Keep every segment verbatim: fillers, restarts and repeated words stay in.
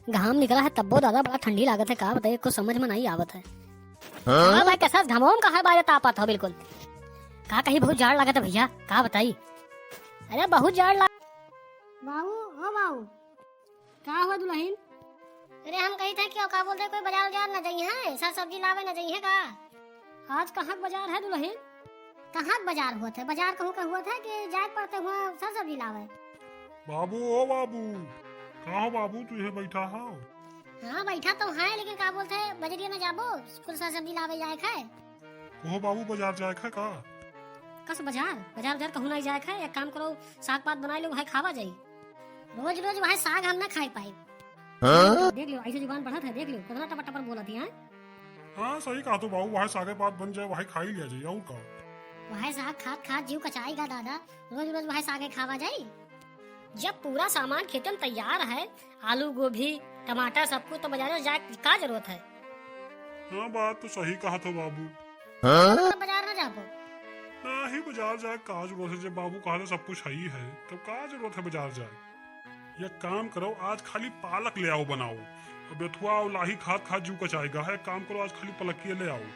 घाम निकला है तब्बो दादा बड़ा ठंडी लागत है, का बताई, कुछ समझ में नहीं आवत है। हाँ? हाँ भाई, कैसा घामों में का है, बाजे तापत हो बिल्कुल। का कही, बहुत जाड़ लागत है भैया, का बताई। अरे बहुत जाड़ लाग। बाबू, ओ बाबू, का हुआ दुल्हन? अरे हम कही थे कि का बोलते कोई बाजार उजार न जाई है, सर सब्जी लावे न जाई है का? आज कहाँ के बाजार है दुल्हन? कहाँ के बाजार हुआ थे? बाजार कहूँ का हुआ थे कि जाए पड़ते हुआ सर सब्जी लावे। बाबू, ओ बाबू, का हो बाबू, तू ये बैठा हो? हाँ, बैठा तो है, लेकिन का बोलते हैं, बजरिया न जाबो, कुल सर सब्जी लावे जाए खाए। ओहो बाबू, बाजार जाए खाए का? कस बाजार? बाजार उजार कहूँ नहीं जाए खाए, एक काम करो, साग पात बनाए लो, वही खावा जाई। रोज रोज वही साग हम ना खाए पाई। हाँ? देख लो, ऐसे जुबान बढ़त है, देख लो, कितना टपर टपर बोलत है। हाँ, सही कहा तो बाबू, वही सागे पात बन जाए, वही खा ही लिया जाए, और का? वही साग खात खात जीव कचाएगा दादा, रोज रोज वही सागे खावा जाई। जब पूरा सामान खेते में तैयार है, आलू, गोभी, टमाटर, सब कुछ, तो बाजार में जाए का जरूरत है? हाँ, बात तो सही कहा तो बाबू। हाँ? तो बाजार ना जाबो? नहीं, बाजार जाए का जरूरत है, जब बाबू कहा था सब कुछ है ही है, तब का जरूरत है बाजार जाए? एक काम करो, आज खाली पालक ले आओ, बनाओ। अब बेथुआ और लाही खात खात जीव कचाएगा है, एक काम करो, आज खाली पलकिए ले आओ।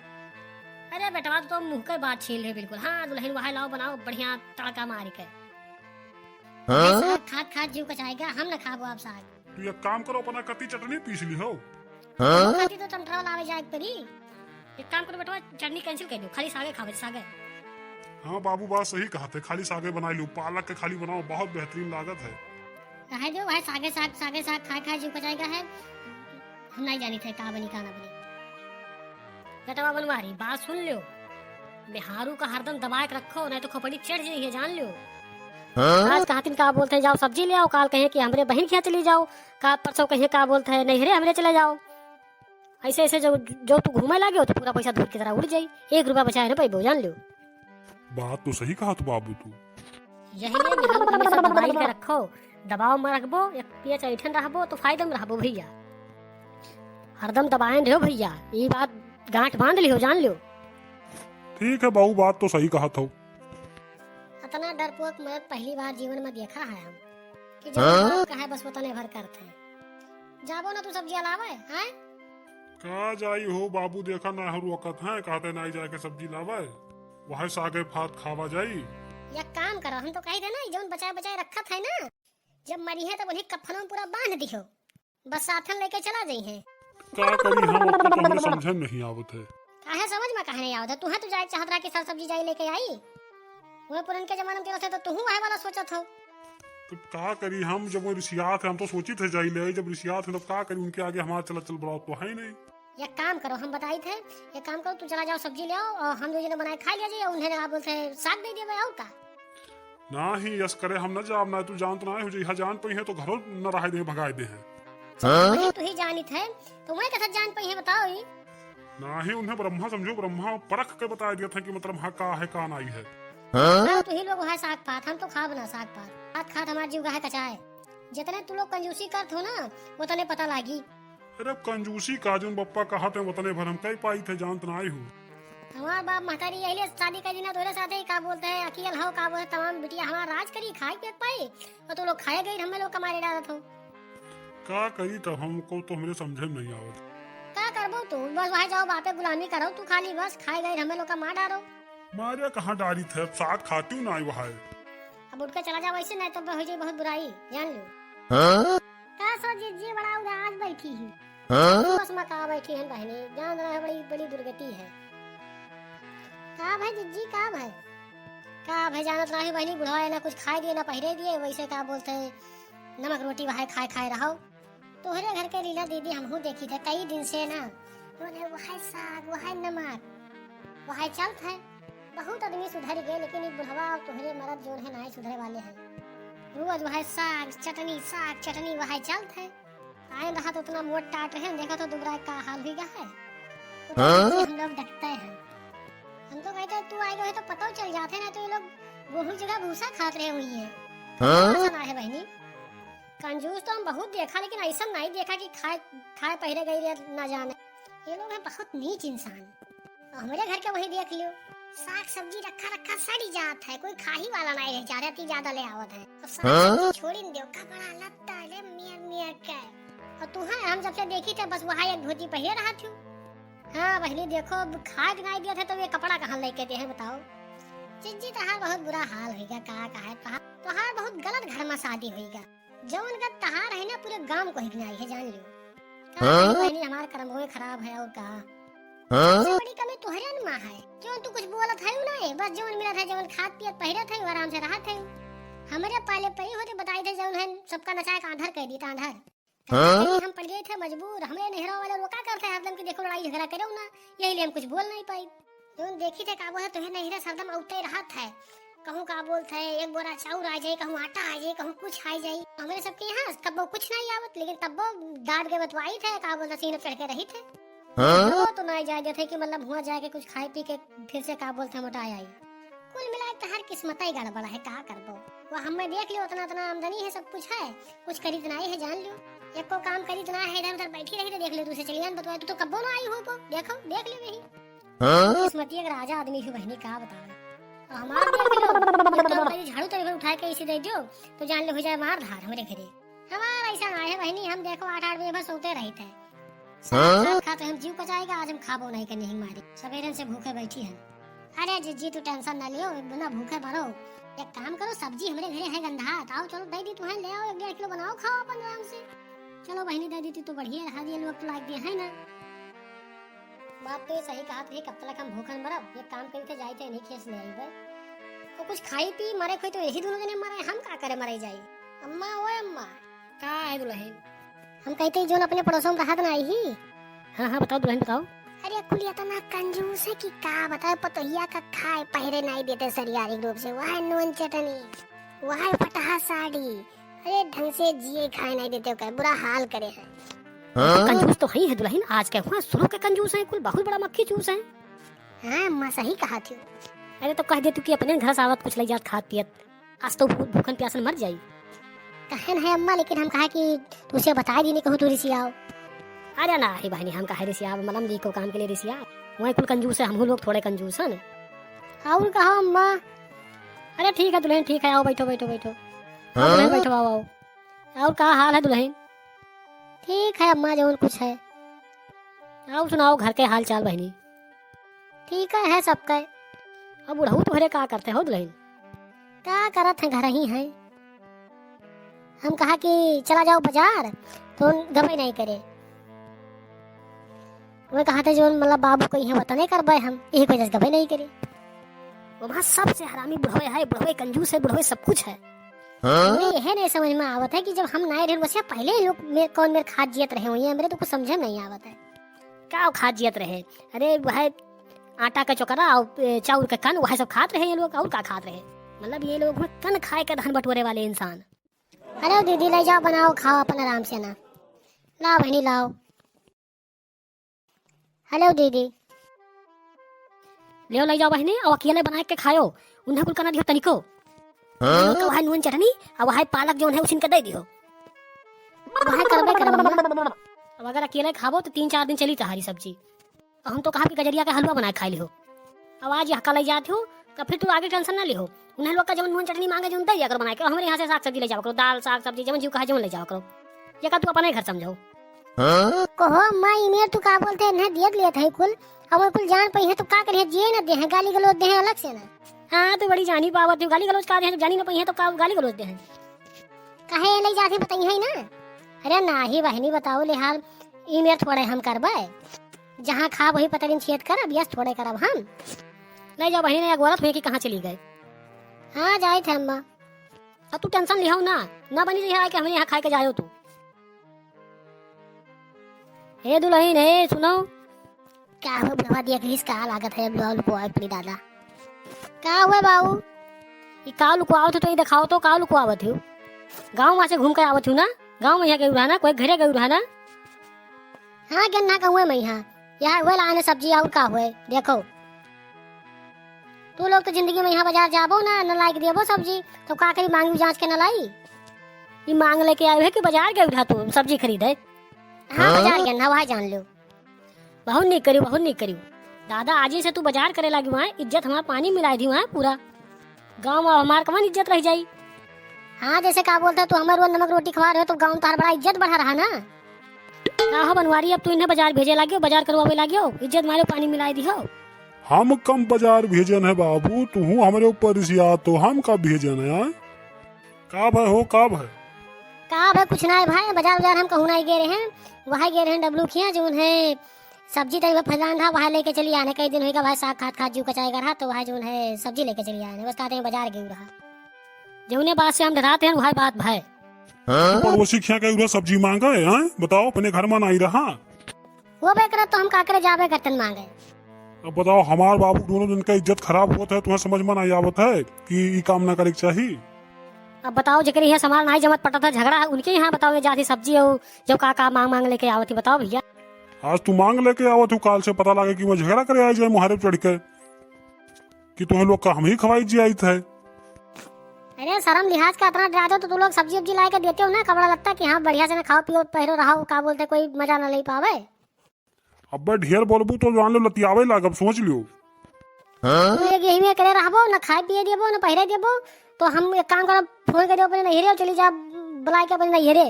अरे बेटवा, तो मुँह के बात छीन ले बिल्कुल। हाँ दुल्हन, वही लाओ, बनाओ बढ़िया तड़का मार के। हाँ? साग खात खात जीव कचाएगा, हम न खाबो अब साग। तू एक काम करो, अपना कती चटनी पीस ली हो। हाँ? कती तो टमाटर लावे जाए के पड़ी। एक काम करो बेटवा, चटनी cancel कर दो, खाली सागे खावे, सागे। हाँ बाबू, बात सही कहा थे, खाली सागे बनाए लो, पालक के खाली बनाओ, बहुत बेहतरीन लागत है। रहे दो भाई, सागे साग, सागे साग खाए खाए जीव कचाएगा है। हम नहीं जानी थे का बनी का ना बनी। बेटवा बनवारी, बात सुन लो, मेहारू का हरदम दबाए के रखो, नहीं तो खोपड़ी चढ़ जाइए, जान लो। हाँ? आज कहतिन का बोलते हैं, जाओ सब्जी ले आओ, काल कहे कि हमरे बहन के यहाँ चली जाओ, का परसों कहे का बोलते हैं, नैहरे हमरे चले जाओ। ऐसे ऐसे जो, जो तू घूमे लागे हो तो पूरा पैसा धूल की तरह उड़ जाई, एक रुपया बचाए न पाइबो, जान लो। बात तो सही कहा तू बाबू तू। यही लिए मेहनत में सब दबाई के रखो, दबाव में रखबो, एक पेच ऐठन रहबो तो फायदे में रहबो भैया। हरदम दबाए रहो भैया, ये बात गांठ बांध लिहो, जान लो। ठीक है बाबू, बात तो सही कहा थो। इतना डरपोक मर्द पहली बार जीवन में देखा है हम, कि जो हाँ? बाप कहे बस उतने भर करते हैं। जाबो ना तू सब्जियां लावे, हैं? का जाई हो बाबू, देखा ना हो रोकत हैं, कहते ना जाए के सब्जी लावे, वह सागे भात खावा जाई। या काम करो, हम तो कही थे ना, जौन बचाए बचाए रखत है ना, जब मरी है तब उन्हें कफनों में पूरा बांध दिहो, बस साथन लेके चला जाई है। का करी हम, अब तो हमरे समझे में नहीं आवत है। काहे समझ में काहे नहीं आवत है? तू है तू जाए चाहत रहा कि सर सब्जी जाई लेके आई, वह पुरन के जमाने में होते तो तू वह वाला सोचत हो। तो का करी हम, जब वो रिसियात है, हम तो सोचित है जाई ले आई, जब रिसियात है तब का करी, उनके आगे हमारा चला चल बड़ा तो है ही नहीं। एक काम करो, हम बताई थे, एक काम करो, तू चला जाओ सब्जी ले आओ और हम दो जने बनाए खा लिया जाए, उन्हें ना बोलते हैं, साग दे दिया और का। नाही, यस करे हम न जाब, ना तू जानत ना हो, जइहा जान पइहे तो घरो न रहे दे, भगाए दे हैं। हाँ? तू ही जानित है, तो मैं कैसे जान पइहे बताओ ई? नाही, उन्हें ब्रह्मा समझो, ब्रह्मा परख के बताए दिया था कि मतलब हाँ का है, का नाही है। हाँ? हाँ, तू ही लोग वहाँ साग पात, हम तो खाब ना साग पात। खात खात हमार जीव गाहे कचाए। जितने तू लोग कंजूसी करत हो ना, उतने पता लागी। अरे कंजूसी का, जौन बप्पा कहत हैं, उतने भर हम कई पाई थे, जानत ना आई हूँ। हमार बाप महतारी यही लिए शादी कर दी ना, तोरे साथे ही का बोलते हैं, अकियल हो का बोलते हैं, तमाम बिटिया हमार राज करी, खाए पिए के पाई, और तू लोग खाए गई, हमें लोग का मारे डालत हो। का करी तब, हमको तो हमरे समझे में नहीं आवत। का करबो तू, बस वहाँ जाओ बापे गुलामी करो तू खाली, बस खाए गई, हमें लोग का मार डालो। मारे कहाँ डारी थे, अब साग खाती हूँ ना आई वहाँ। अब उठ के चला जाओ ऐसे, नहीं तो हो जाए बहुत बुराई, जान लो। हाँ? का सो जिज्जी बड़ा उदास बैठी ही। हाँ? बस में का बैठी हन बहनी, जान रहे बड़ी, बड़ी दुर्गति है। का भाई जिज्जी, का भाई? का भाई जानत रही बहनी, बुढ़वा है ना कुछ खाए दिए ना पहिरे दिए, वैसे का बोलते हैं, नमक रोटी वहाए खाए खाए रहो। तोहरे घर के लीला दीदी हमहू देखी थे कई दिन से ना, बोले वहाए साग, वहाए नमक, वहाए चलत है। बहुत आदमी सुधर गए, लेकिन ई बुढ़वा और तोहरे मरद जोन है नाई सुधरे वाले हैं। रोज वहाए साग चटनी, साग चटनी वहाए चलत है। आए रहा तो उतना मोट टाट रहे, देखा तो दुबरा का हाल हुई गया है। तो हाँ? हम लोग डकते हैं। हम तो कहते हैं, तू आए रहे तो पता चल जाते ना, तो ये लोग गोहूं जगह भूसा खात रहे हुई है। हाँ? ऐसा ना है बहनी, कंजूस तो हम बहुत देखा, लेकिन ऐसा नहीं देखा कि खाए, खाए पहिरे गई रे ना जाने। ये लोग हैं बहुत नीच इंसान। हमरे घर के वही देख लियो, साग सब्जी रखा रखा सड़ी जात है, कोई खाही वाला नहीं रह जा रहे, इतनी ज्यादा ले आवत है। अब साग हाँ? सब्जी छोड़ी न दियो, कपड़ा लत्ता ले मियर मियर के। और तू है, हम जब से देखी थे, बस वहाँ एक धोती पहिरे रहत हूँ। हाँ बहिनी, देखो, अब खाए के नाई दिया थे, तो ये कपड़ा कहाँ लेके दे हैं, बताओ। जिज्जी, तोहार बहुत बुरा हाल होइगा, का कहे, तोहार, तोहार बहुत गलत घर में शादी होइगा। जौन का तोहार है ना, पूरे गांव को हिगनाई है, जान लियो। का हाँ? कही बहिनी, हमार करमवे खराब है, और का? हाँ? सबसे बड़ी कमी तोहरे न माँ है, क्यों तू कुछ बोलत है ना, बस जौन मिलत है, जौन खात पियत पहिरत है, आराम से रहत है। हमरे पाले परी होते बताई थे, जौन है सबका नचाए का आंधर कह दी, आंधर। हाँ? हम पड़ गए थे मजबूर, हमरे नैहरा वाले लोग का करते हैं हरदम कि देखो लड़ाई झगड़ा करो ना, यही लिए हम कुछ बोल नहीं पाई। जौन देखी थे का बोलते तोहे नैहरा सरदम औते रहत है, कहूँ का बोलते हैं एक बोरा चाउर आ जाए, कहूँ आटा आ जाए, कहूँ कुछ आ जाए। हमरे सबके यहाँ कब्बो कुछ नहीं आवत, लेकिन तब्बो डांट के बतवाई थे, का बोलते सीने चढ़ के रही थे। हाँ? वो तो नहीं जाए देते कि मतलब हुआ जाए के कुछ खाए पी के फिर से का बोलते मोटा आई। कुल मिला के तोहार किस्मत ही गड़बड़ है, का करबो। वो हमें देख लियो, उतना उतना आमदनी है, सब कुछ है, कुछ करीत नहीं है, जान लियो। एको काम करीत ना है, इधर उधर बैठी रही तो देख लियो, दूसरे चलियान बतवाए, तू तो कब्बो ना आई हो, देखो, देख लियो यही। हाँ? किस्मती एक राजा आदमी ही बहिनी, का बतावे। और हमार देख लियो, ये तो कभी झाड़ू तभी उठा के इसी दे दियो, तो जान ले हो जाए मार धार हमरे घरे। हमार ऐसा ना है बहिनी, हम देखो आठ आठ बजे भर सोते रही थे। हाँ? साथ खा तो हम जीव पचाएगा, आज हम खाबो नहीं करने ही मारे, सवेरे से भूखे बैठी है। अरे जिज्जी, तू tension ना लियो, बिना भूखे मरो। एक काम करो, सब्जी हमरे घरे है गंधा, आओ चलो दे दी तुम्हें, ले आओ, एक डेढ़ किलो बनाओ, खाओ अपन आराम से। चलो बहिनी, दे दी, तू तो बढ़िया रहा दिए लोग तो लाग दिए है ना। बात तो ये सही कहा तुही, कब तक हम भूखन मरब? एक काम करी थे, जाई थे नहीं खेस ले आई भाई। तो कुछ खाई पी मरे कोई तो यही दोनों जने मरे, हम का करे मरे जाई? अम्मा, ओए अम्मा। का है दुल्हन? हम कहते ही जोन अपने पड़ोसों में रहत ना आई ही। हाँ, हाँ, बताओ दुल्हन, बताओ। अरे कुल इतना कंजूस है कि का बताए, पतोहिया का खाए पहिरे नहीं देते सरियारी रूप से, वह नून चटनी, वह फटहा साड़ी, अरे ढंग से जिए खाए नहीं देते, ओकर बुरा हाल करे हैं। हाँ? कंजूस तो है ही है दुल्हन, आज के हुआ शुरू के कंजूस हैं, कुल बहुत बड़ा मक्खी चूस हैं। हाँ अम्मा, सही कहा थी। अरे तो कह दे तू कि अपने घर से आवत कुछ ले जात खात पियत, आज तो भू-, भूखन प्यासन मर जाई। कहे न है अम्मा, लेकिन हम कहा कि तुझसे बता दी नहीं कहूँ तू रिसियाओ। अरे ना ही बहनी, हम काहे रिसियाब, मलम दी को काम के लिए रिसियाब। वही कुल कंजूस है, हम लोग थोड़े कंजूस हैं ना। और कहो अम्मा। अरे ठीक है दुल्हन, ठीक है, आओ बैठो, बैठो, बैठो। आओ दुल्हन, हाँ? बैठो, आओ, आओ। और का हाल है दुल्हन? ठीक है अम्मा, जौन कुछ है। आओ सुनाओ घर के हाल चाल बहनी। ठीक है, है सबके। अब बुढ़ऊ तोहरे का करते हो दुल्हन? का करत हैं, घर ही हैं। हम कहा कि चला जाओ बाजार, तो गबे नहीं करे। वो कहा थे जो मतलब बाबू को यहाँ वतने करबे हम, यही वजह से गबे नहीं करे। वो वहाँ सबसे हरामी बुढ़वे है, बुढ़वे कंजूस है, बुढ़वे सब कुछ है। हाँ? मुझे यह नहीं समझ में आवत है कि जब हम नाई रहे, वैसे पहले ही लोग मेरे, कौन मेरे खात जियत रहे हुए हैं, मेरे तो कुछ समझे में नहीं आवत है। का खात जियत रहे? अरे वह आटा का चोकरा और, ए, चाउर का कन, वह सब खात रहे ये लोग, और का खात रहे? मतलब ये लोग में कन खाए के धन बटोरे वाले इंसान। अरे दीदी, ले जाओ, बनाओ, खाओ अपन आराम से ना। लाओ बहनी, लाओ। हेलो दीदी। लेओ, ले जाओ बहनी, और अकेले बना के खायो, उन्हें कुल करना दियो तनिको। हाँ? उनका वह नून चटनी और वह पालक जौन है, उसिन के दे दियो। वह करबे करम ना। अब अगर अकेले खाबो तो तीन चार दिन चली तहारी सब्जी। अब हम तो कहा कि गजरिया का हलवा बना के खा लिहो। अब आज यहाँ का ले जात हो, तो फिर तू आगे टेंशन ना लिहो। उन्हें लोग का जौन नून चटनी मांगे, जौन दे दिया करो बना के। हमरे यहाँ से साग सब्जी ले जाओ करो, दाल, साग सब्जी, जौन जीव कहे, जौन ले जाओ करो। ये का तू अपने घर समझो। हाँ? कहो अम्मा, ई मेर तू का बोलते हैं, इन्हें दियत लियत है कुल। अब वो कुल जान पई है तो का करिए, जिए ना दे हैं, गाली गलौज दे हैं अलग से ना। हाँ, तू बड़ी जानी पावत हो, गाली गलौज का दे हैं, जब जानी ना पई है तो का गाली गलौज दे हैं? काहे ले जाते बताई है ना? अरे नाही बहिनी, बताओ ले हाल, ई मेर थोड़े हम करबे। जहाँ खाब वही पतरिन छेद करब, यस थोड़े करब हम। ले जाओ बहिनी, ने अगोरत हुई कि कहाँ चली गए। हाँ, जाए थे अम्मा। अब तू टेंशन लिहाओ ना, ना बनी रही है कि हमरे यहाँ खाए के जायो तू। ए दुल्हन, ए सुनो। का हुए बुढ़वा, देख लिस का लागत है बुढ़वा लुकवाए पड़ी दादा। का हुए बाबू? ई का लुकवावत हो तो ई देखाओ तो का लुकवावत हो? गाँव में से घूम के आवत हो ना? गाँव में यहाँ गई रहा ना, कोई घरे गई रहा ना? हाँ, गन्ना का हुए मैं यहाँ। यहाँ हुए लाने सब्जी और का हुए? देखो। तू लोग तो जिंदगी में यहाँ बाजार जाबो ना, न लाइक देबो सब्जी, तो का करी, मांगी जांच के न लाई? ई मांग लेके आयो है कि बाजार गयो रहा तू सब्जी खरीदे? हाँ, हाँ? बाजार गया ना, वहाँ जान लो। बहुत नीक करियो, बहुत नीक करियो। दादा, आज ही से तू बाजार करे लागी वहाँ, इज्जत हमार पानी मिला दी वहाँ पूरा। गाँव में हमार कमान इज्जत रह जाई। हाँ, जैसे का बोलता है, तू हमारे रोज नमक रोटी खवा रहे हो, तो गाँव में तोहार बड़ा इज्जत बढ़ा रहा ना। का हो बनवारी, अब तू इन्हें बाजार भेजे लागियो, बाजार करवावे लागियो, इज्जत मारे पानी मिलाए दिहो। हम कम बाजार भेजन है बाबू, तू हमरे ऊपर रिसियात हो, हम का भेजन है, आय? का भय हो, का भय? का भय, कुछ ना है भाई, बाजार, बाजार हम कहूँ ना गए रहे हैं, वहाँ गए रहे हैं डब्लू खिया, जो उन्हें सब्जी तनी फैलान रहा, वहाँ लेके चली आने, कई दिन होइगा भाई, साग खात खात जीव कचाएगा रहा, तो वहाँ जो है सब्जी लेके चली आने, बस कहते हैं बाजार गए रहा। जौने बात से हम डराते हैं, वही बात भय। हाँ? पड़ोसी खिया के उधर सब्जी मांगे, हैं? बताओ, अपने घर में नहीं रहा। वो बे करत तो हम का करे जाबे करतन मांगे। अब बताओ, हमार बाबू दोनों जन का इज्जत खराब होत है, तुम्हें समझ में नहीं आवत है कि ई काम ना करे के चाही? अब बताओ, जेकरे यहाँ सामान नहीं जमत पटत है, झगड़ा है, उनके यहाँ बताओ, ये जाती सब्जी हो, जो का का मांग मांग लेके आवत ही, बताओ भैया। आज तू मांग लेके आवत हो, काल से पता लागे कि मैं झगड़ा करे आ जाए मुहारे चढ़ के। कि तुहें लोग का हम ही खवाई जी आई थे। अरे, शर्म लिहाज का इतना डरा दो तो तू लोग सब्जी उब्जी लाए के देते हो ना, कपड़ा लत्ता, कि हाँ, बढ़िया से ना खाओ पियो, पहरो रहो, का बोलते, कोई मजा ना ले पावे। अब्बे ढेर बोलबू तो जान लो लतियावे लागब, सोच लियो। हाँ? तू एक यही में करे रहबो, ना खाए पिए देबो, ना पहरे देबो, तो हम एक काम करब, फोन कर दो अपने नैहरे और चली जा, बुलाए के अपने नैहरे।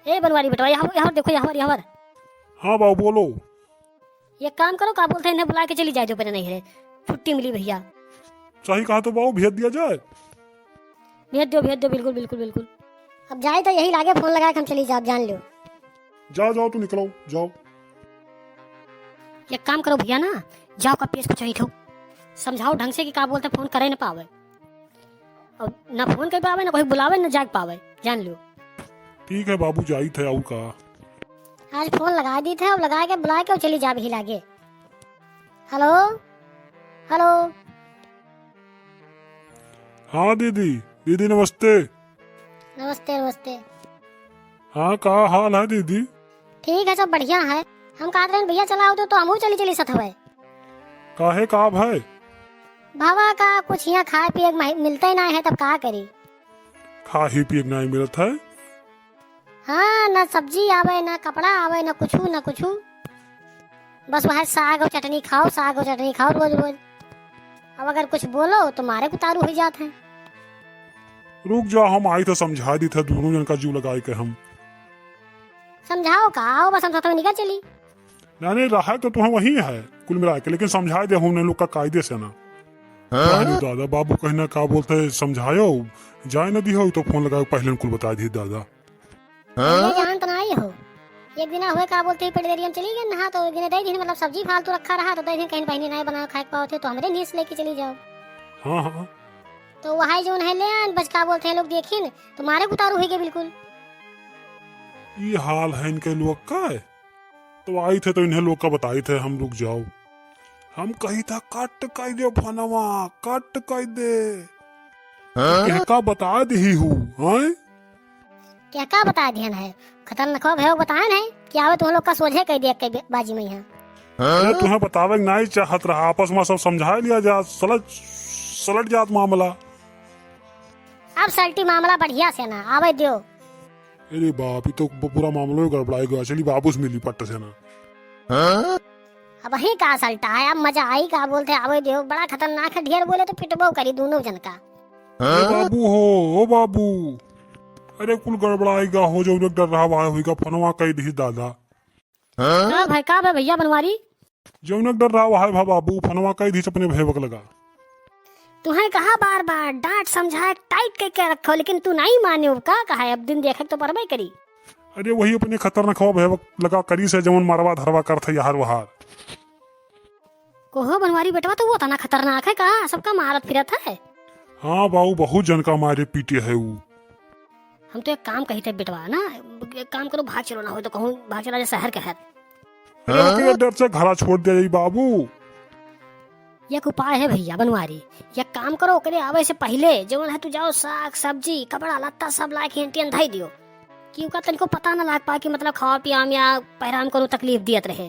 ए बनवारी बेटवा, यहाँ, यहाँ देखो, यहाँ, यहाँ। हाँ बाबू, बोलो। एक काम करो, का बोलते हैं, इन्हें बुला के चली जाए जो पहले नहीं है, छुट्टी मिली भैया। सही कहा तो बाबू, भेज दिया जाए। भेज दो, भेज दो, बिल्कुल, बिल्कुल, बिल्कुल। अब जाए तो यही लागे, फोन लगा के हम चली जाब, जान लो। जाओ, जाओ, तू निकलो, जाओ। एक काम करो भैया ना, जाओ का पेश को चढ़ी ठो, समझाओ ढंग से कि का बोलते फोन करे न पावे। अब ना फोन कर पावे, ना कोई बुलावे, ना जाग पावे, जान लो। ठीक है बाबू, जाई थे, और का? आज फोन लगा दी थे, अब लगा के बुला के चली जा भी लागे। हेलो, हेलो। हाँ दीदी, दीदी नमस्ते। नमस्ते, नमस्ते। हाँ, का हाल है दीदी? ठीक है, सब बढ़िया है। हम कहत रहे भैया चला आओ तो, तो हमहू चली चली सथवे। काहे, का भय? भवा का कुछ यहाँ खाए पिए के महि-, मिलते ही ना है, तब का करी? खाही पिए के नहीं मिलत है? हाँ, ना सब्जी आवे, ना कपड़ा आवे, ना कुछू, ना कुछू। बस वह साग और चटनी खाओ, साग और चटनी खाओ रोज रोज। अब अगर कुछ बोलो तो मारे उतारू हो जात है। रुक जा, हम आई तो समझा दी थे दोनों जन का जीव लगाए के हम। समझाओ का, आओ बस हम साथ में निकल चली। नहीं, नहीं, रहा तो तुम वही है कुल मिला के, लेकिन समझा दे हमने लोग का कायदे से ना। हाँ? अरे दादा, बाबू कहना का बोलते हैं, समझायो, जाए न दिहो तो फोन लगाओ, पहले कुल बता दी दादा। हाँ? ये जानत नाई हो, एक दिन हुए का बोलते ही पटदेरिया में चली गए नहा, तो एक दिन दे दिन मतलब सब्जी फालतू रखा रहा, तो दे दिन कहीं बहनी नहीं बनाओ खाए के पाओ थे, तो हमरे नीस लेके चली जाओ। हाँ, हाँ। तो वही जोन है ले आन, बस का बोलते हैं लोग देखिन, तो मारे उतारू हुई गए बिल्कुल। ई हाल है इनके लोग का है। तो आई थे तो इन्हें लोग का बताई थे हम, रुक जाओ। हम कही था कट कर दे फनवा, कट कर दे। हाँ? केका बता दही हूँ, हैं? केका बता दिहन है? खतरनाक हो भयो बताएन है कि आवे तुम लोग का सोझे कह दिया के बाजी में यहाँ। अरे तुम्हें बतावे के नहीं चाहत रहा, आपस में सब समझा लिया जात, सलट, सलट जात मामला। अब सलटी मामला बढ़िया से ना आवे दियो। अरे बाप, ये तो ब-, पूरा मामलो ही गड़बड़ाई गया। चली बाबू से मिली पट्ट से ना। अब वही का सलटा है, अब मजा आई का बोलते आवे दियो, बड़ा खतरनाक है, ढेर बोले तो पिटबो करी दोनों जन का। ए बाबू हो, ओ बाबू, अरे कुल गड़बड़ाई गा हो, जौन एक डर रहा वहाँ हुई गा, फनवा कई दिही दादा। का भाई, का भाई भैया बनवारी? जौन एक डर रहा वहाँ भा बाबू, फनवा कई दिही अपने भैया के लगा। तुहें कहा बार बार डांट समझाए टाइट करके रखो, लेकिन तू नहीं माने, का कहा है, अब दिन देखे तो परबे करी। अरे वही अपने खतरनाक हवा भैया लगा करी से, जौन मरवा धरवा करत है यार वहार। कोहो बनवारी बेटवा, तो वो तना खतरनाक है का? सबका मारत फिरत है। हाँ बाबू, बहुत जन का मारे पीटे है ऊ। हम तो एक काम कही थे बेटवा ना, एक काम करो, भाग चलो ना हो तो कहूँ, भाग चला जा शहर के है। अरे ओकरे डर से घरा छोड़ दे जाई बाबू। एक उपाय है भैया बनवारी, एक काम करो, ओकरे आवे से पहले जवन है तू जाओ साग सब्जी कपड़ा लत्ता सब लाके एंटियन धई दियो, कि ओका तनिको पता ना लाग पाए कि मतलब खावा पिया में या पहराम कोनो तकलीफ दियत रहे।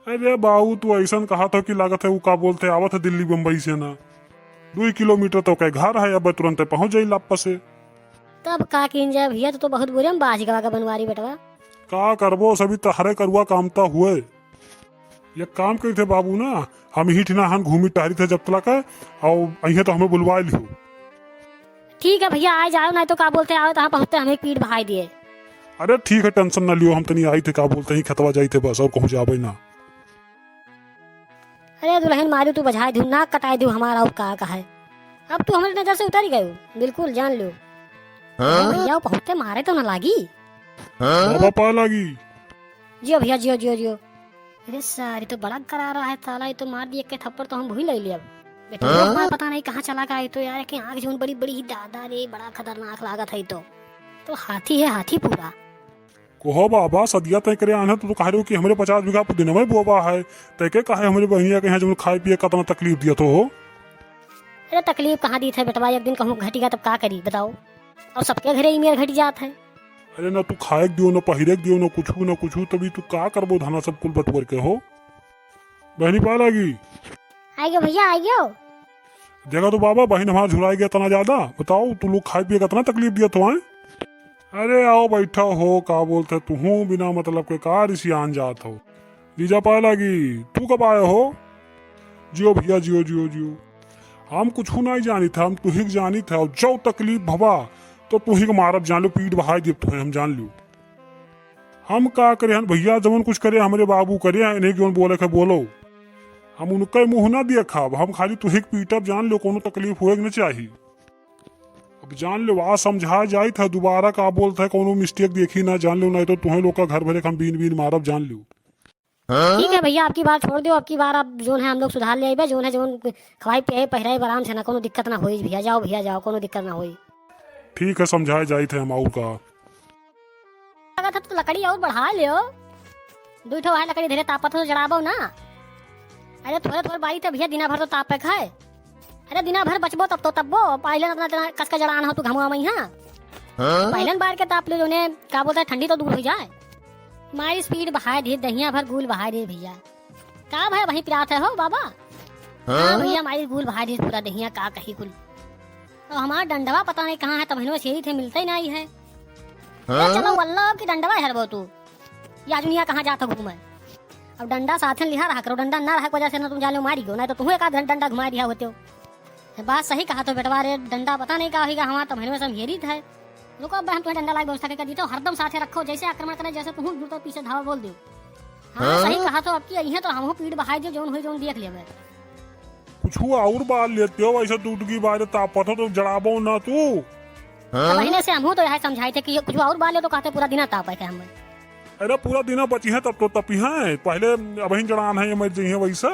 अरे बाऊ, तू ऐसन कहत हो कि लागत है उ का बोलते आवत है दिल्ली बम्बई से ना। दुई किलोमीटर तो के घर है, अब तुरंत पहुँच जाई लापस से। तब का कीन जाए भैया, तू तो बहुत बुरे में बाज गवा का बनवारी बेटवा। का करबो, सभी तहरे करुआ काम ता हुए। एक काम करी थे बाबू ना, हम ही ठिना हन घूमी टहरी थे जब तलक, और अइहे तो हमें बुलवा लियो। ठीक है भैया, आ जाओ, नहीं तो का बोलते आओ तो पहुँचते हमें पीठ बहाई दिए। अरे ठीक है, tension ना लियो, हम तनी आइत है, का बोलत ही, खेतवा जाइत है बस, और कहूँ जाबे ना। अरे दुलहिन मारू, तू बझाए दिहू, नाक कटाए दिहू हमार, और का कहे। अब तू हमरे नजर से उतरी गयो, बिल्कुल जान लो। हाँ? भैया, बहुते मारे तो ना लागी। हाँ? बाबा पाए लागी। जियो भैया, जियो, जियो, जियो। अरे सारी तो बड़ा करारा है साला, ये तो मार दिया के थप्पड़ तो हम भूल ले लिया। बेटा, हाँ? हमारा पता नहीं कहाँ चला गया, ये तो यार, कि आँख जौन बड़ी बड़ी ही दादा रे, बड़ा खतरनाक लागत है ये तो। तो हाथी है, हाथी पूरा। कहो बाबा, सदिया तय करे आन्हर, तू तो कह रहे हो कि हमरे पचास बीघा पुदीना में बोबा है, तय के काहे हमरे बहिनिया के यहाँ जौन खाए पिए का इतना तकलीफ दिया तो हो? अरे तकलीफ कहाँ दी थे बेटवा, एक दिन कहूँ घटिगा तब का करी बताओ? और सबके घरे ई मेर घट जात है। अरे ना तू खाए के दियो, ना पहिरे के दियो, ना कुछू, ना कुछू, तभी तू का करबो धना सब कुल बटवर के हो? बहनी पाए लागी। आइयो भैया, आइयो। देखा तो बाबा, बहन हमार झुराई गया इतना ज्यादा। बताओ, तू लोग खाए पिए का इतना तकलीफ दिया तो आए? अरे आओ बैठा हो, का बोलत है, तुहूँ बिना मतलब के का रिसियान जात हो? जीजा पाए लागी, तू कब आए हो? जियो भैया, जियो, जियो, जियो। हम कुछू नहीं जानित है, हम तुहिक जानित है, और जो तकलीफ भवा, तो तुहिक मारब जान लो, पीठ बहाई देब तुहे, हम जान लो। हम का करे हन भैया, जवन कुछ करे हमरे बाबू करे हैं, इन्हें क्यों बोले के बोलो। हम उनके मुँह ना देखब, हम खाली तुहिक पीटब जान लो, कोनो तकलीफ होए के न चाही। अब जान लो, आज समझा जाइत है, दोबारा का बोलत है, कोनो mistake देखी ना जान लो, नहीं तो तुहें लोग का घर भरे के हम बीन बीन मारब जान लो। ठीक है भैया, अब की बार छोड़ दियो, अब की बार अब जौन है हम लोग सुधार ले आइबे, जौन है जौन खवाई पियाई पहिराई आराम से ना, कोनो दिक्कत ना होई भैया, जाओ भैया जाओ, कोनो दिक्कत ना होई। ठीक है, समझाए जाइत है हम, और का। अगर तो लकड़ी और बढ़ा लियो, दुई ठो है लकड़ी धरे तापत हो जड़ाबो ना। अरे थोड़े थोड़े बारी तो भैया दिना भर तो तापे के है। अरे दिना भर बचबो तब तो तब्बो, पहले अपना इतना कस के जड़ान हो तू घमुआ मइहाँ। हाँ? पहले बार के ताप लियो जौने का बोलत है ठंडी तो दूर हो जाए। मारी speed बहाए दे, दहिया भर गूल बहाए दे भैया। का भाई वहीं पिरात है हो बाबा? हाँ? हाँ भैया, मारी गूल बहाए दे पूरा दहिया, का कही कुल। तो हमार डंडवा पता नहीं कहाँ है, तब हिनो सेरी थे मिलते ही नहीं है। हाँ? अरे चलो वल्ला, अब की डंडवा हरबो तू। या दुनिया कहाँ जात हो घूमे? अब डंडा साथे लिहा रहा करो, डंडा ना रहा के वजह से ना तुम जान लो मारी गो, नहीं तो तुम एक आध घंटा डंडा घुमा दिया होते हो। ये बात सही कहा तो बेटवा रे, डंडा पता नहीं का होइगा, हमार तो महीने में सब हेरित है। रुको, अब हम तुम्हें डंडा लाके व्यवस्था करके दीते हो, हरदम साथे रखो, जैसे आक्रमण करे, जैसे तुम दूर तक पीछे धावा बोल दो। हाँ, हाँ? सही कहा तो, अब की अइहे तो हमहू पीठ बहाई दियो, जौन होई जौन देख लेबे। कुछ और बात लेते हो, ऐसे टूट की बात तापत हो तो जड़ाबो ना तू। हाँ? तो महीने से हमहू तो यह समझाई थे कि ये कुछ और बात ले तो कहते पूरा दिना तापे थे हम। अरे पूरा दिना बची है तब तो तपी है, पहले अबहिन जड़ान है, ये मर जइहे वैसे।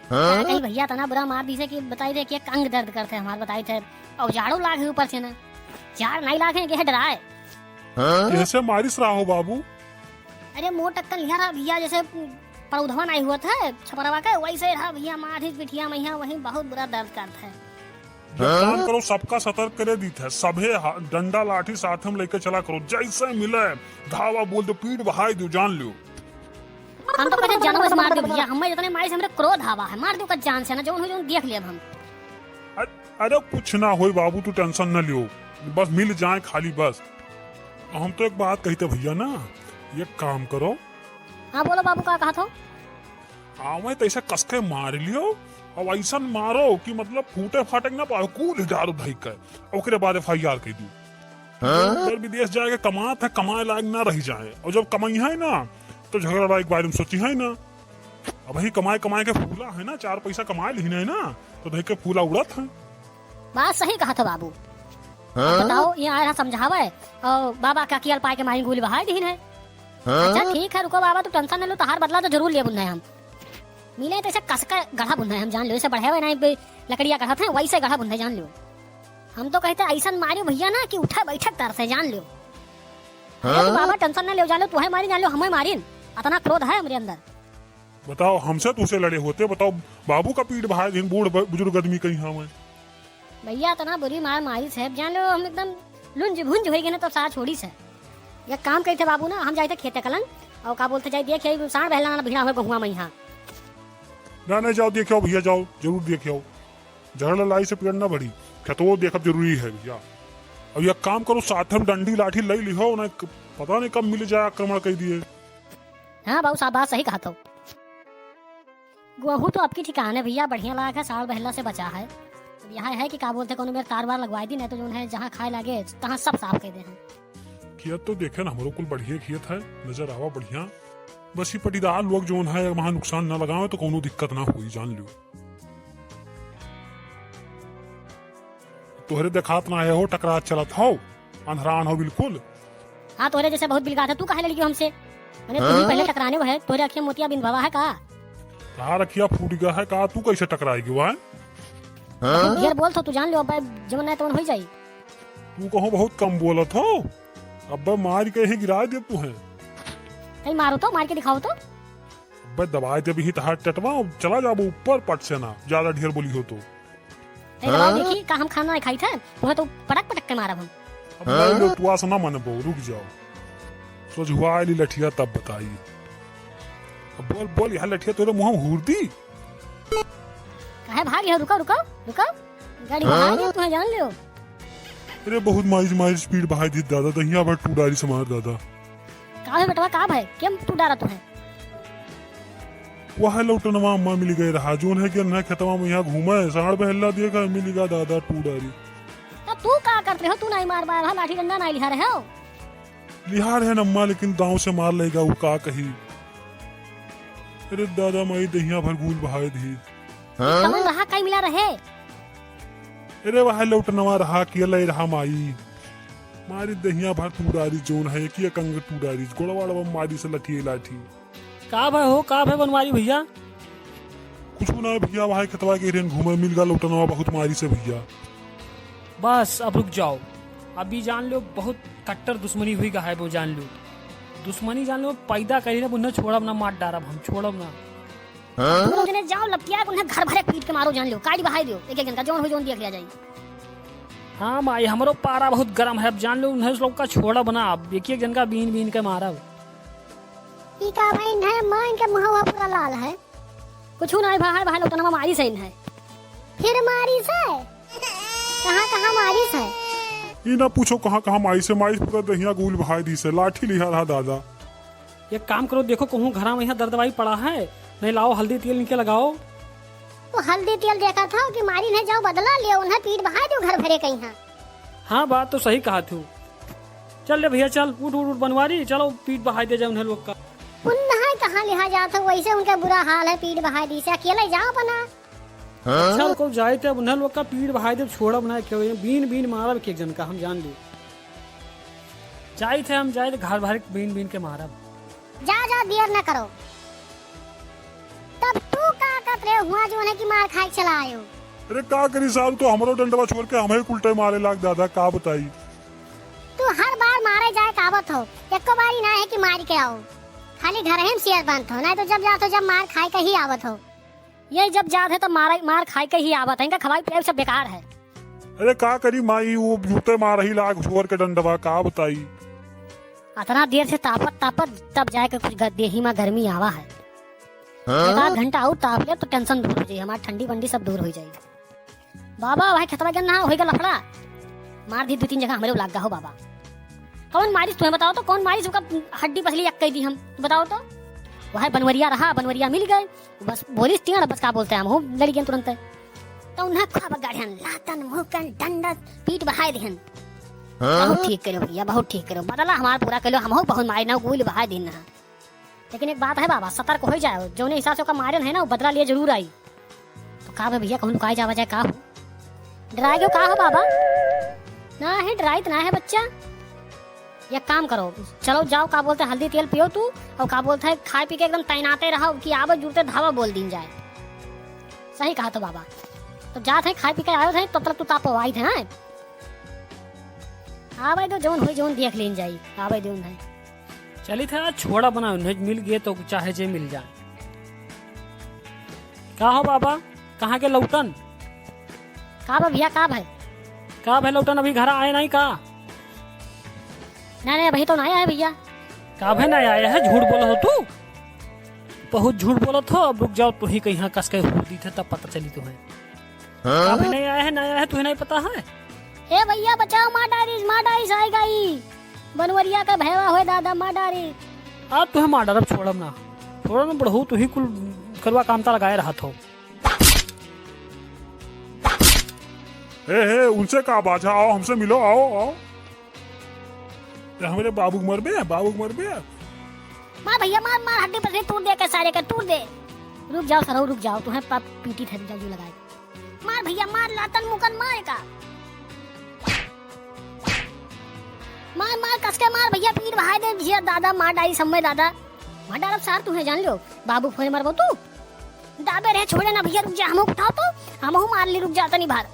हाँ? कहीं भैया तना बुरा मार दी से कि बताई दे कि एक अंग दर्द करते हमारे, बताई थे। और झाड़ू लाग है ऊपर से ना, झाड़ नहीं लाग है, ये डराए। हाँ? कैसे मारिस रहा हो बाबू? अरे मोट टक्कन लिहा रहा भैया, जैसे पड़ौधवा नहीं हुआ था छपरवा के, वैसे रहा भैया, मार ही पिठिया मैया, वहीं बहुत बुरा दर्द करता है। एक काम करो, सबका सतर्क करे दीत है, सभे हा-, डंडा लाठी साथ में लेके चला करो, जैसे मिले धावा बोल दो, पीठ बहाई दो, जान लो। हम तो कहते जानवर से मार दो भैया, हमें इतने मारी से हमरे क्रोध आवा है, मार दो का जान से ना, जौन हो जौन देख लेब हम। अरे, अरे कुछ ना होई बाबू, तू tension न लियो, बस मिल जाए खाली बस। हम तो एक बात कहित है भैया ना, एक काम करो। हाँ बोलो बाबू, का कहत हो? आवे तो ऐसा कसके मार लियो, और ऐसा मारो कि मतलब फूटे फाटे ना पावे, कूल ही डारो धई के, ओकरे बाद F I R कह दू। हाँ? उधर विदेश जाके कमात है, कमाए लायक ना रह जाए, और जब कमाई है ना, तो झगड़ा लड़ाई के बारे में सोची है ना। अब ही कमाए कमाए के फूला है ना, चार पैसा कमाए लिहिन है ना, तो धई के फूला उड़त है। बात सही कहत हो बाबू। हाँ? बताओ, ये आए रहा समझावे, और बाबा का कियल पाए के मारी गूली बहाई दिहिन है। हाँ? अच्छा ठीक है, रुको बाबा, तू tension न लो, तहार बदला तो जरूर लेबुन है हम। मिले तो ऐसे कस के गढ़ा बुन है हम, जान लो, ऐसे बढ़े हुए नहीं बे-, लकड़िया गढ़त है, वैसे गढ़ा बुन है, जान लो। हम तो कहते ऐसा मारियो भैया ना कि उठे बैठे डर से, जान लो। अरे तू हाँ? बाबा tension न ले, जान लो, तू है मारी, जान लो, हमें मारिन, इतना क्रोध है हमरे अंदर। बताओ, हमसे तुझसे लड़े होते, बताओ, बाबू का पीठ भाई दिन बूढ़ ब-, बुजुर्ग आदमी कहीं हाँ मैं। भैया, इतना बुरी मार मारी से, जान लो, हम एकदम लुंज भुंज हो गए ना, तो साथ छोड़ी से। एक काम कही थे बाबू ना, हम जाए थे खेते कलन, और का बोलते जाए, देख, यही साढ़ बहला ना भिड़ा हुए गहुआ में यहाँ। ना, ना, जाओ, देख आओ भैया, जाओ, जरूर देख आओ। झगड़ा लड़ाई से पेट ना भरी, खेतवो देखब जरूरी है भैया। अब एक काम करो, साथ में डंडी लाठी ले लिहो ना, क-, पता नहीं कब मिल जाए, आक्रमण कर दिए। हाँ बाबू साहब, बात सही कहा तो। गोहूँ तो आपकी ठिकाने भैया, बढ़िया लाग है, साढ़ बहला से बचा है। अब यह है कि का बोलते, कोनो मेरे तार वार लगवाई दी, नहीं तो जो है जहाँ खाए लागे, तहाँ सब साफ कर दे हैं। खेत तो देखे ना, हमरो कुल बढ़िया खेत है, नजर आवा बढ़िया। बस ई पटीदार लोग जौन है, वहाँ नुकसान ना लगावे तो कौनो दिक्कत ना होई, जान लियो। तोहरे देखात ना है हो, टकरात चलत हो, अंधरान हो बिल्कुल। हाँ, तोहरे जैसे बहुत बिलगात है, तू काहे लड़ गयो हमसे? मने तू ही पहले टकराने वो है, तोहरे अखिया मोतिया बिंद भवा है का? तहार अखिया फूट गया है का? तू कैसे टकराए गयो है? बहुत ढेर बोलत हो तू, जान लियो, अब जवन है तवन होई जाई। तू कहो बहुत कम बोलत हो, अब्बे मार के ही गिराए देब तुहे। कहीं मारो तो, मार के दिखाओ तो। अब्बे दबाए देब ही तहार टटवा, चला जाबो ऊपर पट से ना, ज्यादा ढेर बोली हो तो। कहीं दबाओ देखी, का हम खाना नहीं खाई थे, वह तो पटक पटक के मारब हम। अब नहीं लो, तू आस ना मनबो, रुक जाओ। सोझुआ ली लठिया तब बताई। अब बोल, बोल, यहाँ लठिया तोरे मुँह में हूर दी। काहे भाग लियो? रुको, रुको, रुको। गाड़ी बहा दियो, तुम्हें जान लियो। अरे बहुत माइज माइज स्पीड बहाई दी दादा, दहिया भर टू डारी से मार दादा। का है बेटवा, का है? केम टू डारा तुम्हें? वह लौटनवा अम्मा मिल गए रहा, जोन है कि अन्ना खेतवा में यहाँ घूमे, साढ़ बहल्ला देखा, मिल गया दादा टू डारी। तब तू का करते हो? तू नहीं मार पाया रहा, लाठी डंडा नहीं लिहा रहे हो? लिहार है नम्मा, लेकिन दांव से मार लेगा, वो का कही। अरे दादा माई दहिया भर गूल बहाए दी। कौन रहा, कई मिला रहे? अरे वह लौटनवा रहा, अकेले रहा माई। मारी दहिया भर टू डारी जोन है, कि एक अंग टू डारी, गोड़वा मारी से लठिए लाठी। का भय हो, का भय बनवारी भैया? कुछ ना भैया, वहाँ खेतवा के रेन घूमे मिल गा लौटनवा बहुत मारी से भैया। बस अब रुक जाओ, अभी जान लो बहुत कट्टर दुश्मनी हुई गा है वो, जान लो दुश्मनी जान लो पैदा करी ना, उन्हें छोड़ब ना, मार डारब हम, छोड़ब ना। दोनों जने जाओ लपटिया के उन्हें घर भरे पीट के मारो, जान लो काटी बहाई दियो, एक एक जन का जौन हो जौन दिया खिया जाई। हाँ माई, हमरो पारा बहुत गरम है, अब जान लो उन्हें लोग का छोड़ब ना, अब एक एक जन का बीन बीन के मारब। ई का भाई इन्हें माँ इनके मुँहवा पूरा लाल है। कुछ ना भाई, भाई लौटनवा मारी से इन्हें। फिर मारी से? कहाँ कहाँ मारी से? ई ना पूछो कहाँ कहाँ मारी से, मारी पूरा दहिया गूल बहाई दी से, लाठी लिहा रहा दादा। एक काम करो, देखो कहूँ घरा में यहाँ दर्द दवाई पड़ा है, नहीं लाओ हल्दी तेल इनके लगाओ। तो हल्दी तेल देखा था कि मारी नहीं जाओ बदला लियो, उन्हें पीट बहाई दो घर भरे कहीं। हाँ। हाँ, बात तो सही कहा तू। चल रे भैया, चल, उठ, उठ, उठ, बनवारी, चलो, पीठ बहाई दे जाए उन्हें लोग का। उन्हें कहाँ लिहा जात है, वैसे उनका बुरा हाल है, पीठ बहाई दी से, अकेले जाओ बना। हाँ? चल, को जाए थे, अब उन्हें लोग का पीठ बहाई दे, छोड़ा बना के, बीन, बीन मारब के एक जन का, हम जान ली। जाए थे, हम जाए थे, घर भर बीन, बीन के मारब। जा, जा, देर न करो। तब तू का करत रहे हुआ जो उन्हें की मार खाए चला आयो? अरे का करी साहब, तो हमरो डंडवा छोड़ के हमें उल्टे मारे लाग दादा, का बताई? तू हर बार मारे जाए का आवत हो, एको बारी ना है कि मार के आओ, खाली घर ही में शेर बनत हो, नहीं तो जब जात हो जब मार खाए के ही आवत हो। ये जब जात है तब मार, मार खाए के ही आवत है, इनका खवाई पियाई सब बेकार है। अरे का करी माई, वो जूते मार ही लाग छोड़ के डंडवा, का बताई? अतना देर से तापत तापत तब जाए के कुछ ग-, देही में गर्मी आवा है। हाँ? एक आध घंटा और ताप ले तो tension दूर हो जाई, हमार ठंडी बंडी सब दूर हो जाई। बाबा, वही खेतवा के ना होई गा लफड़ा, मार दी दो तीन जगह हमरे लाग गा हो बाबा। कौन मारिस तुम्हें बताओ तो, कौन मारिस? उनका हड्डी पसली एक कह दी हम, बताओ तो। वह बनवरिया रहा, बनवरिया मिल गए, बस बोलिस टेढ़, बस का बोलते हैं हम, हो लड़ गए तुरंत। तो उन्हें खूब गाढ़ियन, लातन, मुहकन, डंडस, पीठ बहाए दिहन। हाँ? बहुत ठीक करो भैया, बहुत ठीक करो, बदला हमार पूरा करो, हम हो बहुत मारे ना, गोली बहाए दिन ना। लेकिन एक बात है बाबा, सतर्क हो जाओ, जौने हिसाब से ओका मारन है ना, वो बदला लिए जरूर आई। तो का बे भैया, कहूँ लुकाए जावा जाए का हो? डराए गयो का हो बाबा? ना है, डराइत ना है बच्चा। एक काम करो, चलो जाओ, का बोलते हैं, हल्दी तेल पियो तू, और का बोलते हैं, खाए पी के एकदम तैनाते रहो कि आवे जुड़ते धावा बोल दीन जाए। सही कहा तो बाबा, तो जात है, खाए पी के आयो थे, तब तक तू तापवाई थे, हाँ? आवे दो, जौन होई, जौन देख लीन जाई, आवे दो उन्हें। चली थे, आज छोड़ा बना, उन्हें मिल गए तो चाहे जे मिल जाए। का हो बाबा, कहाँ के लौटन? का बा भैया, का भाई? का भाई लौटन, अभी घर आए नहीं का? नहीं, नहीं, अभी तो नहीं आए भैया। का भाई नहीं आया है, झूठ बोला हो तू, बहुत झूठ बोलत हो। अब रुक जाओ, तू ही कहीं कस के हूर दी थे, तब पता चली तुम्हें। हाँ? अभी नहीं आया है, नहीं आया है, तुहे नहीं पता है? ए भैया बचाओ, मार डारिस, मार डारिस, आएगा ई। बनवरिया का भैवा होए दादा, मार डारिस। अब तुहे मार डारब, छोड़ब ना, छोड़ब ना बुढ़ऊ, तू ही कुल करवा कामता लगाए रहत हो। हे, हे, उनसे का बाझा, आओ हमसे मिलो, आओ, आओ। ते हमरे बाबू के मरबे, बाबू के मरबे। मार भइया, मार, मार, हड्डी पसली तूर दे के सारे के, तूर दे। रुक जाओ सरऊ, रुक जाओ, तुहें प-, पीटी थे जल्दी लगाए। मार भइया, मार, लातन मुकन मार का। मार, मार, कस के मार भइया, पीट बहाए दे भइया, दादा, मार डारी सब में दादा। मार डालब सार तुहें, जान लो, बाबू फोन मरबो तू। दाबे रहे, छोड़े ना भइया, रुक जा, हमहू उठाओ तो, हमहू मार ली, रुक जा तनी भार।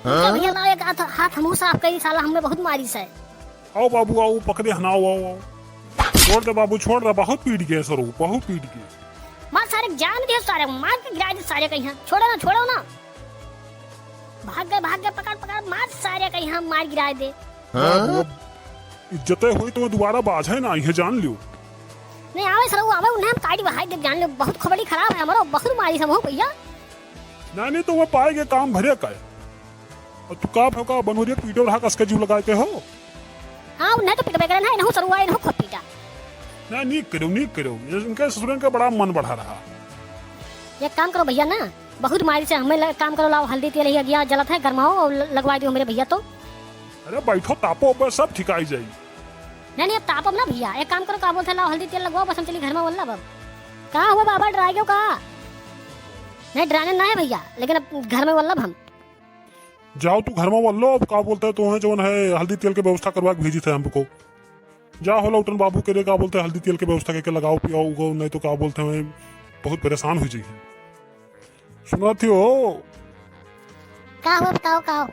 रुक जा भइया, लाओ एक हाथ, हाथ हमहू साफ करी, साला हमें बहुत मारी से। आओ बाबू, आओ, पकड़े हन, आओ, आओ, आओ। छोड़ दे बाबू, छोड़ दे, बहुत पीट गए सरू, बहुत पीट गए। मार सारे के जान दे, सारे मार के गिरा दे, सारे कहीं छोड़ो ना, छोड़ो ना। भाग गए, भाग गए, पकड़, पकड़, मार सारे कहीं मार गिरा दे। बाबू, अब इज्जते होई तो दोबारा बाझे ना आई है, जान लियो। नहीं आवे सरऊ, आवे उन्हें हम काटी बहाई दे, जान लियो, बहुत खबड़ी खराब है हमारो, बहुत मारी समूह भइया। नहीं, नहीं, तो वो पाए के काम भरे का है। और तू का भौका बनोरिया पीटो रहा, कसके जीव लगाए के हो? हाँ, उन्हें तो पिटबे करे ना, इन्हों सरुआ, इन्हों खूब पीटा। ना, नीक करो, नीक करो। इनके ससुरन का बड़ा मन बढ़ा रहा। एक काम करो भइया ना, बहुत मारी से हमें ल-, काम करो, लाओ हल्दी तेल ही गया जलत है, गरमाओ और ल-, लगवा दियो मेरे भइया तो। अरे बैठो, तापो, बस सब ठिकाई जाई। नहीं, नहीं, अब तापब ना भइया, एक काम करो, का बोलते हैं, लाओ हल्दी तेल लगवाओ, बस हम चली घर में वल्लब अब। का हुआ बाबा, डराए गयो का? नहीं, डराने ना है भइया, लेकिन अब घर में वल्लब हम। जाओ तू घर में वल्लो, अब का बोलते हैं, तुम्हें जौन है हल्दी तेल के व्यवस्था करवा के भेजी थे हमको। जा हो लौटन बाबू के रे, का बोलते हैं, हल्दी तेल के व्यवस्था करके लगाओ, पियाओ उगो, नहीं तो का बोलते हैं, बहुत परेशान हो जाइए। सुनत ही हो? का हो, बताओ, का हो?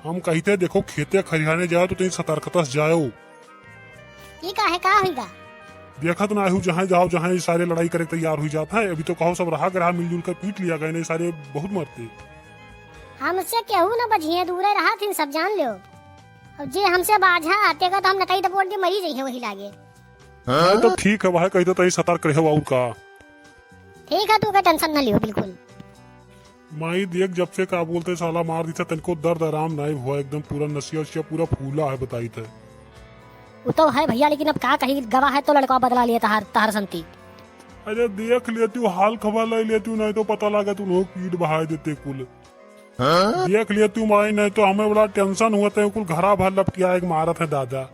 हम कहिते, देखो, खेते खरिहाने जाओ तो तनी सतर्कता से जाओ। ई का है, का होइगा? देखत ना हूँ, जहाँ जाओ, जहाँ ये सारे लड़ाई करे तैयार हुई जात हैं। अभी तो कहो सब रहा ग्रहा मिलजुल कर पीट लिया गए, नहीं सारे बहुत मरते। हमसे केहू न बझिए, दूरे रहा थिन सब, जान लो। अब जे हमसे बाझा आते का तो हम नटई दबोट के मरी जइहे वही लागे। हाँ, तो ठीक है, वह कही तो तई सतर्क रहे और का। ठीक है, तू का tension न लियो बिल्कुल। माई देख, जब से का बोलते साला मार दी था, तनको दर्द आराम नहीं हुआ, एकदम पूरा नसिया उसिया पूरा फूला है, बताई थे। वो तो है भइया, लेकिन अब का कही, गवा है तो लड़का बदला लिए तहार, तहार संती। अरे देख लेती हूँ, हाल खबर ले लेती हूँ, नहीं तो पता लगा तू लोग पीट बहाए देते कुल। हाँ? देख लेती हूँ माई, नहीं तो हमें बड़ा tension हुआ था, कुल घरा भर लपटिया एक मारत है दादा।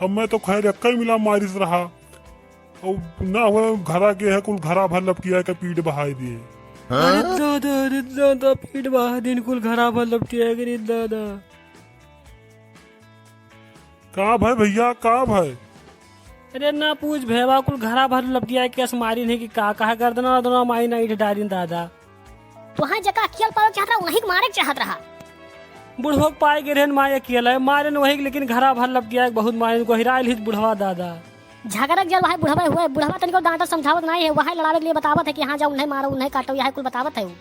हमें तो खैर एक ही मिला मारिस रहा। और ना हुआ घरा के है, कुल घरा भर लपटिया के पीट बहाए दिए। अरे दादा, अरे दादा, पीट बहाए दिन कुल घरा भर लपटिया के, अरे दादा। का भय भइया, का भय? अरे ना पूछ भैया, कुल घरा भर लपटिया के अस मारिन है कि का, कहा गर्दना वर्दना माई ना इठ डारिन दादा। तुहां जका अकियल पावे चाहत रहा, उन्हीं के मारे के चाहत रहा। बुढ़वा के पाए गिरहन माई अकियल है, मारे न वही, लेकिन घरा भर लपटिया के बहुत मारे, गोहिराइल हित बुढ़वा दादा। झगड़ा के जल वही बुढ़वा हुआ है, बुढ़वा तनिको डांटत समझावत नहीं है, वही लड़ावे के लिए बतावत है कि हाँ जाओ उन्हें मारो, उन्हें काटो, यह कुल बतावत है वो।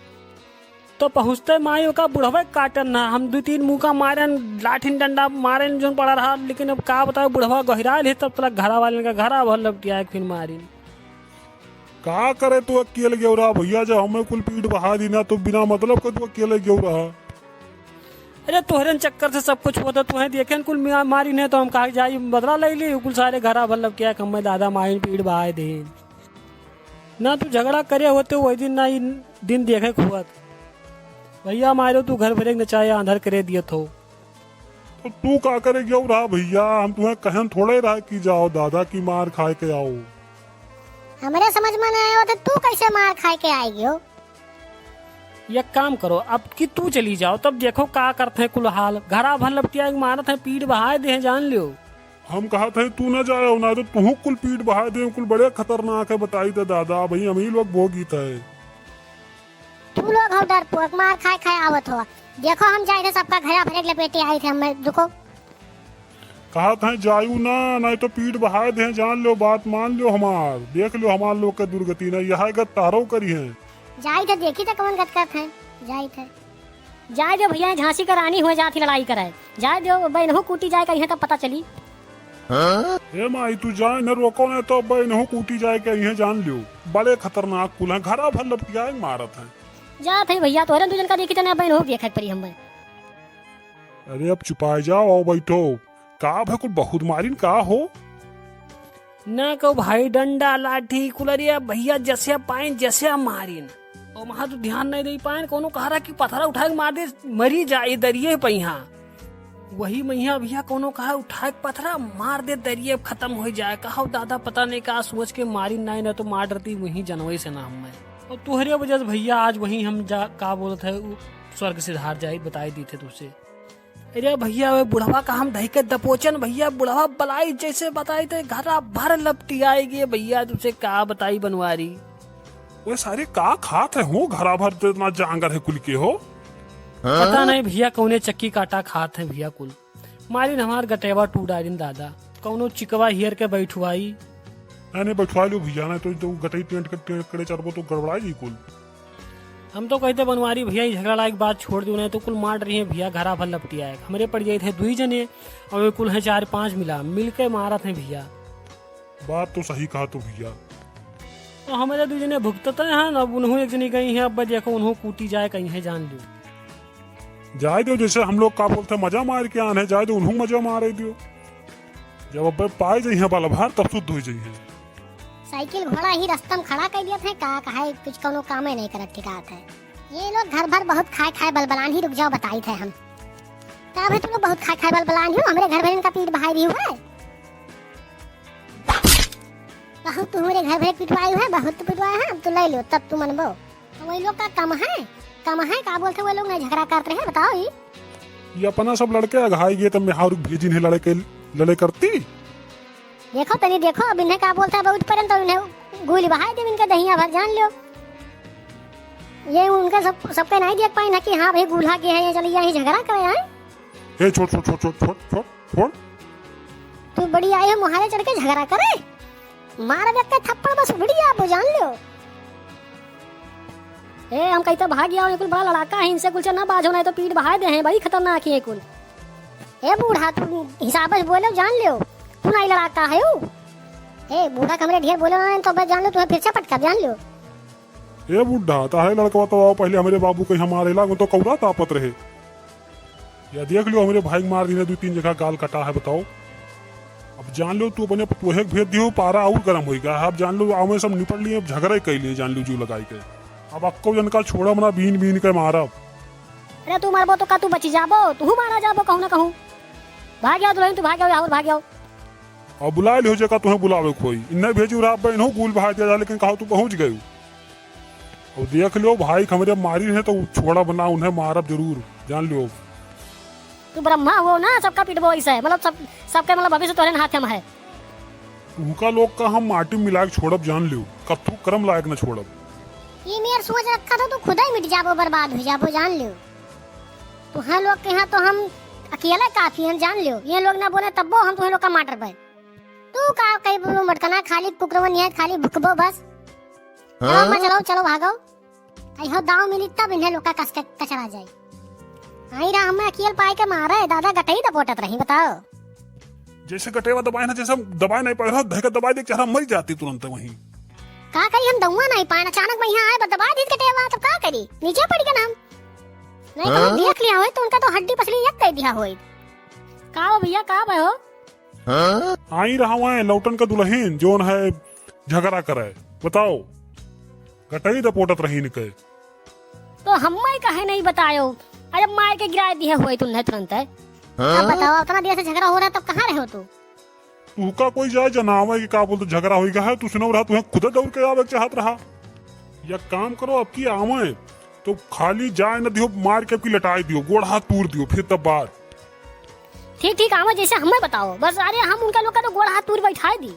तो पहुँचते माई ओका बुढ़वा के काटन ना, हम दू तीन मुका मारन, लाठिन डंडा मारन जोन पड़ा रहा, लेकिन अब का बताओ बुढ़वा गोहिराइल हित, तब तक घरा वाले का घरा भर लपटिया के फिर मारिन। का करे तू अकेले गेवरा भइया, जब हमें कुल पीट बहा दी ना, तो बिना मतलब के तू अकेले गेवरा। अरे तोहरे चक्कर से सब कुछ होता, तुहें देखे न कुल मिया-, मारी ने तो हम कहा जाई बदला ले ली, कुल सारे घरा भर लपटिया के हमें दादा माई पीट बहाए दे। ना तू झगड़ा करे होते वही दिन, ना ई दिन देखे के हुआ। भइया मारो तू घर भरे के नचाए आंधर करे दिए थो। तो तू का करे गयो रहा भइया? हम तुम्हें कहन थोड़े रहा कि जाओ दादा की मार खाए के आओ। हमरे समझ में ना आयो तो तू कैसे मार खाए के आए गयो? एक काम करो, अब कि तू चली जाओ, तब देखो का करत हैं कुल हाल। घरा भर लपटिया के मारत हैं, पीट बहाए दे हैं, जान लियो। हम कहत हैं तू ना जाओ, ना तो तुहू कुल पीट बहाए दे, कुल बड़े खतरनाक है, बताई दे दादा, भाई हम ही लोग भोगित है। तू लोग हो डरपोक, मार खाए खाए आवत हो। देखो हम जाए थे सबका घरा भरे के लपेटे आई थे, हमें दुखो। कहत हैं जायू ना, नहीं तो पीठ बहाए दे, जान लो, बात मान लो हमार, देख लो हमार लोग के दुर्गति ना, यह गत तहरो करी है। जाई थे देखी थे कौन गत करत हैं, जाई थे। जाए दो भइया, झांसी का रानी हुए जात ही लड़ाई कराए, जाए दो, बहनहू कूटी जाए का इहें तब पता चली। हाँ? ए माई, तू जाए न रोको न तो बहनहू कूटी जाए के इहें जान लियो। बड़े खतरनाक कुल हैं, घरा भर लपटियाए मारत हैं। जात है भइया, तोहरे दू जन का देखी तने बहनहू देखे के परी हमें। अरे अब चुपाए जाओ, आओ बैठो। का भय कुल बहुत मारिन का हो? ना कहो भाई, डंडा लाठी कुलरिया भइया जैसे पाइन जैसे मारिन। ओ महा तू ध्यान नहीं दे पाइन, कोनो कहा रहा कि पथरा उठा के मार दे, मरी जाए दरिये पे यहाँ। वही मइहाँ भइया कउनो कहा उठाए के पथरा मार दे दरिये खतम होइ जाए। कहा दादा पता नहीं का सोच के मारी नाहीं, न तो मार डरती वहीं जनवई से ना हम्मे। अउर तोहरे वजह से भइया आज वहीं हम जा, का बोलत है, उ स्वर्ग सिधार जाई, बताई दीथे तुझसे। अरे भइया, वे बुढ़वा का हम धइके दपोचन भइया, बुढ़वा बलाई जइसे बताई थे, घरा भर लपटियाई गे भइया, तुझसे का बताई बनवारी। ओए सारे का खात है हो, घरा भर इतना जांगर है कुल के हो? पता नहीं भइया, कउने चक्की काटा खात है भइया कुल। मारिन हमार गटेवा टूट डारिन दादा, कउनो चिकवा हियर के बैठवाई। नहीं, नहीं, बैठवा लियो भइया, नहीं तो, तो गटई टेंट के, टेंट करे चरबो तो गड़बड़ा जी कुल। हम तो कहित है बनवारी भइया, ई झगड़ा लायक बात छोड़ दियो, नहीं तो कुल मार रही है भइया, घरा भर लपटियाए। हमरे पड़ जाइत है दुई जने, अउर वे कुल हैं चार पाँच मिला, मिलके मारत हैं भइया। बात तो सही कहा तो भइया। तो हमरे दुई जने भुगतत हैं, अब उन्हों एक जनी गई हैं, अब देखो उन्हों कूटी जाए कहीं है, जान लियो। जाए दियो, जैसे हम लोग का बोलते हैं, मजा मार के आन है, जाए दियो, उन्हों मजा मारे दियो। जब अब पाए जइहें बलभार, तब शुद्ध होइ जइहें। साइकिल घोड़ा ही रस्ता में खड़ा कर दिया था, का कहा है, कुछ कउनो कामे नहीं करत ठिकात है। ये लोग घर भर बहुत खाए खाए बलबलान ही, रुक जाओ बताई थे हम। का भाई तुम लोग बहुत खाए खाए बलबलान ही हो, हमरे घर भर इनका पीठ बहाई रही हुआ है। बहुत तू हमरे घर भर पिटवाई है, बहुत तू पिटवाई है, अब तू ले लो तब तू मनबो। वही लोग का कम है, कम है, का बोलते वही लोग नहीं झगड़ा करते रहे, बताओ ई। ये अपना सब लड़के अघाई गए, तब मेहारू भेजिन है लड़के, लड़े करती। देखो तनी देखो, अब इन्हें का बोलता है, बहुत परन तो इन्हें गोली बहाई देव इनके दहिया भर, जान लो। ये उनका सब, सबके नहीं देख पाई ना कि हाँ भाई, गूल्हा के है, ये चलिए यहीं झगड़ा करे हैं। ए, छोड़, छोड़, छोड़। तू बड़ी आई है मुहारे चढ़ के झगड़ा करे, मार देख के थप्पड़ बस उबड़ी जाबो, जान लो। ए, हम कहीं तो भाग गया, ये कुल बड़ा लड़ाका है, इनसे कुल से ना बाजो, नहीं तो पीठ बहाए दे हैं, बड़ी खतरनाक है ये कुल। ए बूढ़ा, तू हिसाब से बोलो, जान लो, तू नहीं लड़ाका है ऊ। ए बूढ़ा, हमरे ढेर बोलो ना, तो बस जान लो, तुम्हें फिर से पटका, जान लो। ए बूढ़ा, ताहे लड़कवा तो आओ, पहले हमरे बाबू के यहाँ मारे लागो तो कौरा तापत रहे। या देख लियो, हमरे भाई के मार दीने, दू तीन जगह गाल कटा है, बताओ। अब जान लो, तू अपने पतोहे के भेज दियो, पारा और गरम होई गया है। अब जान लो, आवे सब निपट लिए, अब झगड़ा ही कर लिए, जान लो, जीव लगाई के। अब अक्को जन का छोड़ा मना, बीन बीन के मारब। अरे तू मारबो तो का तू बची जाबो, तू मारा जाबो कहूँ ना कहूँ। भाग जाओ दुल्हन, तू भाग जाओ, और भाग जाओ। अब बुला लियो जेका तुम्हें बुलावे कोई। इन्हें भेजू रहा, बहन हो, गुल बहा दिया जा, लेकिन कहो तू पहुँच गयू। अब देख लो भाई, हमरे मारी है तो छोड़ा बना, उन्हें मारब जरूर, जान लो। तू ब्रह्मा हो ना, सबका पिटबो ऐसे, मतलब सब, सबके मतलब भविष्य तोहरे हाथ में है। उनका लोग का हम माटी में मिला के छोड़ब, जान लो, कथू करम लायक न छोड़ब। ये मेर सोच रखा था, तू खुदा ही मिट जाबो, बर्बाद हो जाबो, जान लो। तुहे लोग के यहाँ तो हम अकेले काफी हैं, जान लो। ये लोग ना बोले तब्बो हम तुहे लोग का मार डरबे। तू का कई बोलो मटकना, खाली कुकरवन नहीं है, खाली भुकबो बस। हाँ? चलो, चलो, चलो, भागो। कहियो दाव मिली तब इन्हें लोग का कस के कचरा जाई। आई रहा, हमें अकेल पाए के मारे, दादा गटई दबोटत रही, बताओ। जैसे गटेवा दबाए ना, जैसे हम दबाए नहीं पाए रहा, धके दबाए देख, चेहरा मर जाती तुरंत वहीं। का करी, हम दउआ नहीं पाए, अचानक में यहाँ आए, बस दबाए दी गटेवा, तब का करी, नीचे पड़ गए ना हम। नहीं तो हम हाँ? देख लिया होई, तो उनका तो हड्डी पसली एक कर दिया होई। का हो भैया, का बे हो? हाँ? आई रहा वहाँ लौटन का दुल्हन, जोन है झगड़ा करे, बताओ। गटई दपोटत रही इनके। तो हम्मे काहे नहीं बतायो? अरे मार के गिराए दिए हुए तुन्ने तुरंत है। हाँ? अब बताओ, इतना देर से झगड़ा हो रहा है, तब कहाँ रहे हो तू? तू का कोई जाए जनावे कि का बोलते झगड़ा होई गया है, तू सुनो रहा, तुम्हें खुद दौड़ के आवे के चाहत रहा। या काम करो, अब की आवे तो खाली जाए न दियो, मार के अब की लटाई दियो, गोड़ हाथ तोड़ दियो, फिर तब बात। ठीक, ठीक, आवे जैसे हमें बताओ बस। अरे हम उनका लोग का तो गोड़ हाथ तोड़ बैठाए दी।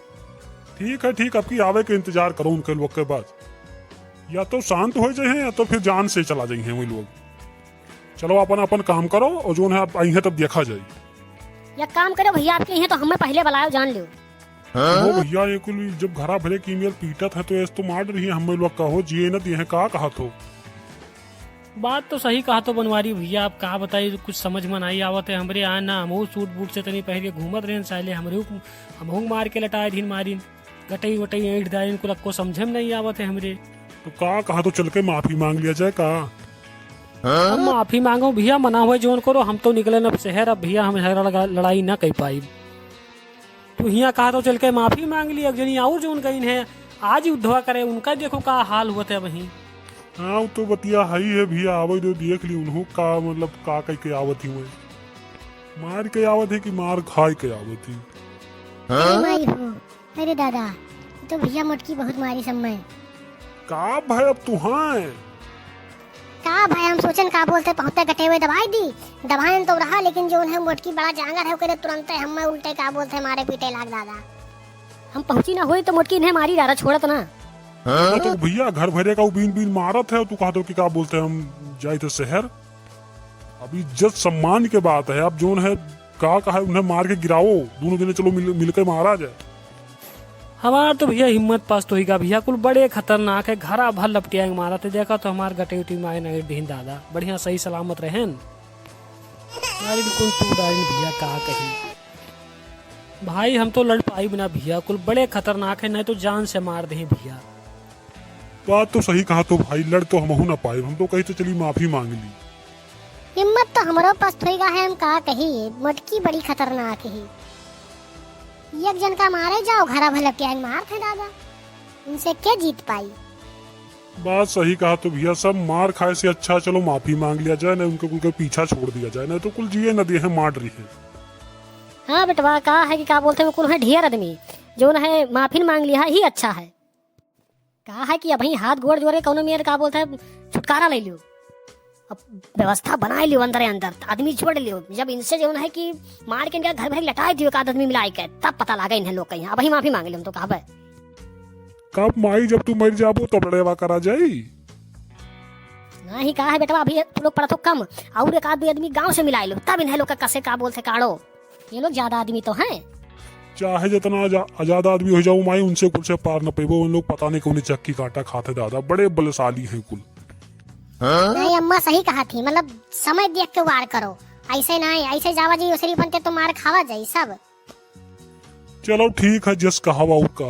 ठीक है, ठीक, अब की आवे के इंतजार करो उनके लोग के बस। या तो शांत हो जाए या तो फिर जान से चला जाए वही लोग। चलो अपन अपन काम करो और जो है आप आई हैं तब देखा जाए। या काम करो भैया, आपके यहाँ तो हमें पहले बुलाओ, जान लो। हाँ? वो भैया ये कुल जब घरा भरे की मेल पीटत है तो ऐसे तो मार रही है हमें लोग का हो जिए न दिए हैं का कहा तो। बात तो सही कहा तो बनवारी भैया, आप का बताई, कुछ समझ में नहीं आवत है हमरे यहाँ ना। हमहू सूट बूट से तनी पहन के घूमत रहेन साले, हमरे हु-, हमहू मार के लटाए दिन मारिन, गटई वटई ऐंठ दारिन, कुल अक्को समझे में नहीं आवत है हमरे। तो का कहा तो चल के माफी मांग लिया जाए का? हाँ? अब माफी मांगो भैया, मना हुए जोन करो, हम तो निकले अब शहर, अब भैया हम झगड़ा लगा-, लड़ाई ना कर पाई। तू हियाँ कहा तो चल के माफी मांग ली, एक जनी और जोन गईन है, आज ही उद्धवा करे, उनका देखो का हाल हुआ था वहीं। हाँ, वो तो बतिया है ही है भैया, आवे दो, देख ली उन्हों का, मतलब, का कह के आवत ही हुए। मार के आवत है कि मार खाए के आवत है? अरे माई हो, अरे दादा, ये तो भैया मोटकी बहुत मारी सब में। का भाई अब तू हाँ? का भाई हम सोचन का बोलते पहुँचते गटे हुए दबाई दी, दबाएन तो रहा, लेकिन जो उन्हें मोटकी बड़ा जांगर है, ओकरे तुरंते हम में उल्टे का बोलते मारे पीटे लाग दादा। हम पहुँची ना होई तो मोटकी इन्हें मारी दादा, छोड़त ना। हाँ? तो भैया घर भरे का उ बीन बीन मारत है, तू कहत हो कि का बोलते हम जाइत है शहर। अब इज्जत सम्मान के बात है, अब जोन है का कहा उन्हें मार के गिराओ, दोनों जने चलो मिल, मिलके मारा जाए। हमार तो भैया हिम्मत पस्त होइगा भैया, कुल बड़े खतरनाक है, घरा भर लपटियाएंगे मारत है। देखा तो हमार गटे उटी माए नगे डीन दादा, बढ़िया सही सलामत रहेन। अरे कुल तू डालिन भैया, का कही भाई, हम तो लड़ पाई बिना भैया, कुल बड़े खतरनाक है, नहीं तो जान से मार दे भैया। बात तो सही कहा तो भाई, लड़ तो हमहू ना पाए, हम तो कही तो चली माफी मांग ली। हिम्मत तो हमरो पस्त होइगा है, हम का कही, मोटकी बड़ी खतरनाक है। एक जन का मारे जाओ, घरा भर लपटिया मार थे दादा, इनसे के जीत पाई? बात सही कहा तो भैया, सब मार खाए से अच्छा चलो माफी मांग लिया जाए, नहीं उनके कुल के पीछा छोड़ दिया जाए, नहीं तो कुल जिए न दिए हैं मार रही है। हाँ बेटवा, का है कि का बोलते हैं, कुल है ढेर आदमी जो न है माफी मांग लिया है, ही अच्छा है। का है कि अभी हाथ गोड़ जोड़ के कौनो मेर का बोलते हैं छुटकारा ले लियो, अब व्यवस्था बनाए लियो अंदरे अंदर, आदमी जोड़ लियो। जब इनसे जो है कि मार के इनका घर भर लटाए दियो एक आध आदमी मिलाए के, तब पता लागे इन्हें लोग कहीं। अभी माफी मांग लियो, हम तो कहबे। कब माई, जब तू मर जाबो तब लड़ेवा करा जाई। नहीं, का है बेटवा, अभी तू लोग पढ़त हो कम, और एक आध दो आदमी गांव से मिलाए लो, तब इन्हें लोग का कसे का बोलते काढ़ो। ये लोग ज्यादा आदमी तो हैं। चाहे जितना जा-, ज्यादा आदमी हो जाओ माई, उनसे कुल से पार न पेबो। उन लोग पता नहीं कौन चक्की काटा खाते दादा, बड़े बलशाली हैं कुल। नहीं अम्मा सही कहा थी, मतलब समय देख के वार करो, ऐसे ना, ऐसे जावा जी ओसरी बनते तो मार खावा जाई सब। चलो ठीक है, जस कहावा और का।